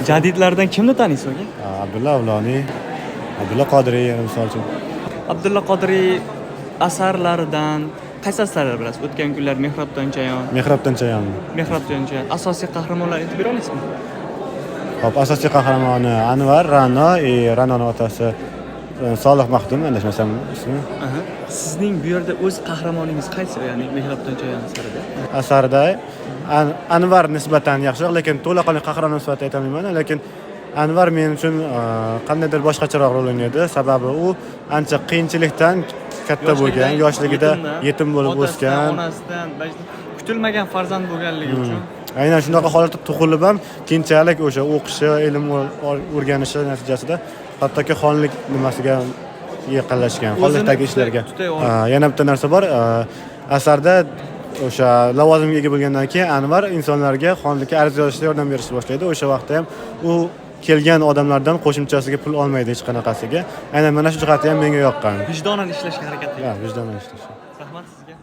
Jadidlardan kimni taniysiz, aka? Abdulla Avloniy, Abdulla Qodiriy yana misol uchun. Abdulla Qodiriy asarlaridan qaysi asarlarni bilasiz? O'tgan kunlar, Mehrobdan chayon. Mehrobdan chayonmi? Mehrobdan chayon. Asosiy qahramonlarni aytib bera olasizmi? Hop, asosiy qahramoni Anvar, Ra'no, Ra'noni otasi Solih Mahdum, adashmasam ismi. Aha. Sizning bu yerda o'z qahramoningiz qaysi, ya'ni Mehrobdan chayon asarida? Asarda Anvar nisbatan yaxshiroq, lekin to'laqonli qahramon sifatida aytolmayman, lekin Anvar men uchun qandaydir boshqacharoq rol o'ynaydi. Sababi u ancha qiyinchilikdan katta bo'lgan, yoshligida yetimdan, yetim bo'lib otasidan, o'sgan. Onasidan kutilmagan farzand bo'lganligi uchun. Aynan shunaqa holatda tug'ilib ham keyinchalik o'sha o'qishi, ilm o'rganishi natijasida hattoki xonlik nimasiga yaqinlashgan, O'zini xonlikdagi ishlarga. Tutay olgan. Yana bitta narsa bor, asarda o'sha lavozimga ega bo'lgandan keyin Anvar insonlarga xonlikka ariza yozishda yordam berishni boshlaydi. O'sha vaqtda ham u kelgan odamlardan qo'shimchasiga pul olmaydi hech qanaqasiga. Aynan mana shu jihati ham menga yoqqan. Vijdonan ishlashga harakat Ha, qilgan. vijdonan ishlash. Rahmat sizga.